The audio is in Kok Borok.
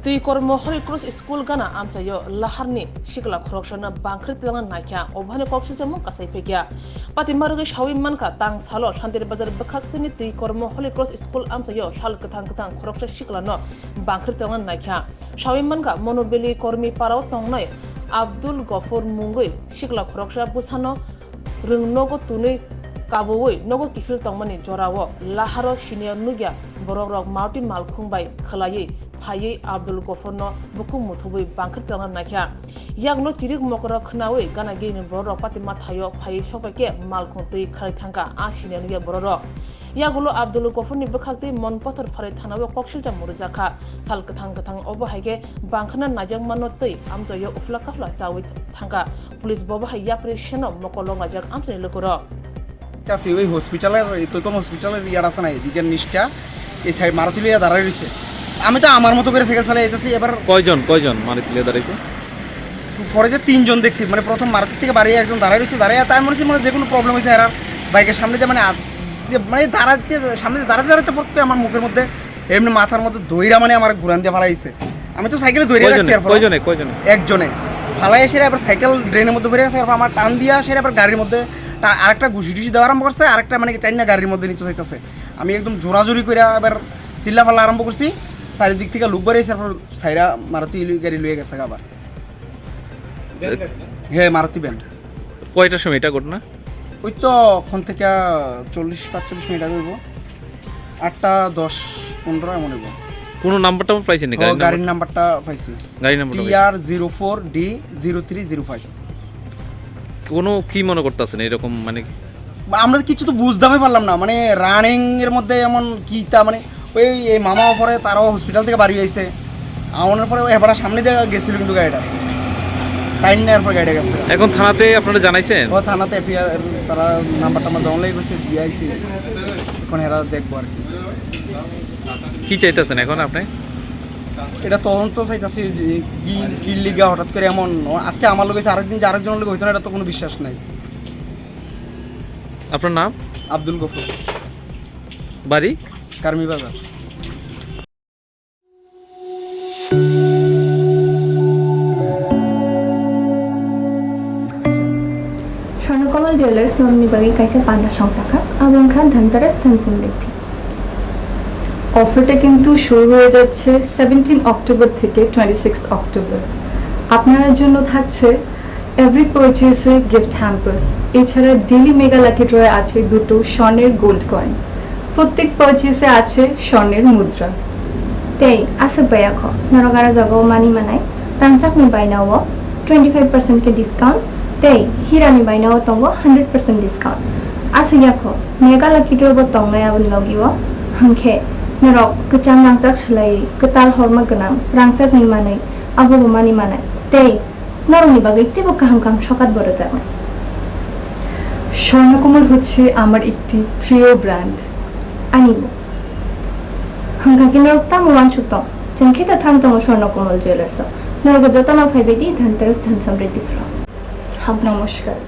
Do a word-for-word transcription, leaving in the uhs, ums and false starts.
Twi Kormo Holy Cross School gana amchaio laharni sikla khoroksano bangkhri twlangna naikha, obohani koksilchamung kasai phaikha. Patima rwgwi sawi mankha, tang salo Shantir Bazar bwkhak sini Twi Kormo Holy Cross School amchaio sal kwthang kwthang khoroksa siklano bangkhri twlangna naikha. Sawi mankha, Monobeli Kormi parao tongnai Abdul Gofur mungwi sikla khoroksa bwsano rwng nogo tunwi kabuwi nogo kiphil tongmani jorao laharo senior nukya borokrok Maruti malkhung bai khwlaiwi phaiwi Abdul Gofurno bukhuk muthubwi bangkhri twlangna naikha. Yakno chirik mokoro khwnawi gana girini borokrok patima thaio phaiwi sokphaikhe malkhung twi khwlai thangkha a senior nukya borokrok. Yagulo Abdul Gofurni bwkhaktwi Monpathar Pharai thanao koksilcham rwjakha. Sal kwthang kwthang obo hai khe bangkhana naijakmano twi amchaio uphla kaphla chawi thangkha. Police bobo hai yapri seno mokol longlaijak amchaini lukurok. কাছে ওই হসপিটালের, এই তৈকম হসপিটালের ইয়ার আছে না, এদিকে নিচটা, এই সাইড মারুতি লইয়া দাঁড়ায় রয়েছে। আমি তো আমার মতো করে সাইকেল চালিয়ে যেতেছি, এবার কয়জন, কয়জন মারুতি লইয়া দাঁড়াইছে? পরে যে তিনজন দেখছি, মানে, প্রথম মারুতি থেকে বাড়িয়ে একজন দাঁড়ায় রয়েছে, দাঁড়ায়, তাই মনে হচ্ছে, মানে, যে কোনো প্রবলেম হয়েছে, এরার বাইকের সামনে যে, মানে, আ-, যে, মানে, দাঁড়াতে, সামনে যে দাঁড়াতে দাঁড়াতে পড়তে আমার মুখের মধ্যে এমনি মাথার মধ্যে দইরা, মানে, আমার ঘুরান দিয়ে ফালাইছে। আমি তো সাইকেলে দইরা কয়জনে? রাখছি, এরপর কয়জনে? কয়জনে? একজনে ফালাই এসে এবার সাইকেল ড্রেনের মধ্যে পড়ে গেছে, এরপর আমার টান দিয়ে আসে, এবার গাড়ির মধ্যে টা-, আরেকটা ঘুষি টুষি দেওয়া আরম্ভ করছে, আরেকটা, মানে, টাইনা গাড়ির মধ্যে নিচে যাইতেছে। আমি একদম জোরাজোরি করে এবার চিল্লা ফাল্লা আরম্ভ করছি, চারিদিক থেকে লোক বেরিয়েছে, এরপর সাইরা মারুতি গাড়ি লয়ে গেছে আবার। হ্যাঁ, মারুতি ভ্যান। কয়টার সময় এটা ঘটনা? ওই তো ওখান থেকে চল্লিশ পাঁচচল্লিশ মিনিট আগে হইব, আটটা দশ পনেরো এমন হইব। কোনো নাম্বার টাম্বার পাইছেন নি? ও, গাড়ির গাড়ির নাম্বার? নাম্বারটা পাইছি। গাড়ির নাম্বারটা পাইছেন? T R zero four D zero three zero five. কোনো কি মনে করতেছেন এরকম, মানে? আমরা কিছু তো বুঝতে পারলাম না, মানে, রানিং এর মধ্যে এমন কি তা, মানে, ওই এই মামা পরে তারাও হসপিটাল থেকে বাড়ি আইছে, আওয়ানোর পরে এবার সামনে দিয়ে গেছিল কিন্তু গাড়িটা, টাইম নেওয়ার পর গাড়িটা গেছে। এখন থানাতে আপনারা জানাইছেন? ও থানাতে এফআইআর, তারা নাম্বার টাম্বার দখল হয়ে গেছে, দিয়ে আইছি, এখন এরা দেখবো আর কি। কি চাইতেছেন এখন আপনি? এটা তদন্ত চাইতেছি যে কি, কি লিগা হঠাৎ করে এমন, ও আজকে আমার লোক হয়েছে, আরেকদিন যে আরেকজনের লোক হইতো না, এটা তো কোনো বিশ্বাস নাই। আপনার নাম? আব্দুল গফুর। বাড়ি? কার্মি বাজার। Swarnakomal Jewellers norokni bagwi kaisa panda songchakha, abo wngkha Dhanteras Dhan Samriddhi। অফারটা কিন্তু শুরু হয়ে যাচ্ছে সেভেন্টিন অক্টোবর থেকে টোয়েন্টি সিক্স অক্টোবর। আপনার জন্য থাকছে এভরি পারচেসে গিফট হ্যাম্পার্স, এছাড়া ডেইলি মেগা লাকি ড্রয়ে আছে দুটো স্বর্ণের গোল্ড কয়েন, প্রত্যেক পারচেসে আছে স্বর্ণের মুদ্রা। Tei aswk bai ya kho, norok aro jagao mani manai, rangchakni bainao twenty five percent khe discount, tei hirani bainao tongo hundred percent discount. Aswk ya kho, mega lucky draw bo tongnai aboni logio, hwnkhe norok kwcham rangchak swlaiwi kwtal horma gwnang rangchakni manwi abobo mani manai, tei norokni bagwi teibo kaham kaham sokat bo rwjaknai. Swarnakamal হচ্ছে আমার একটি প্রিয় brand. Anibo. Hwnkha khe norok tamo uansuk tong? Chwng khe ta thang tongo Swarnakomal Jewellers o. Norok jotono phaibai di Dhanteras Dhan Samriddhi Pro. Hab namaskar.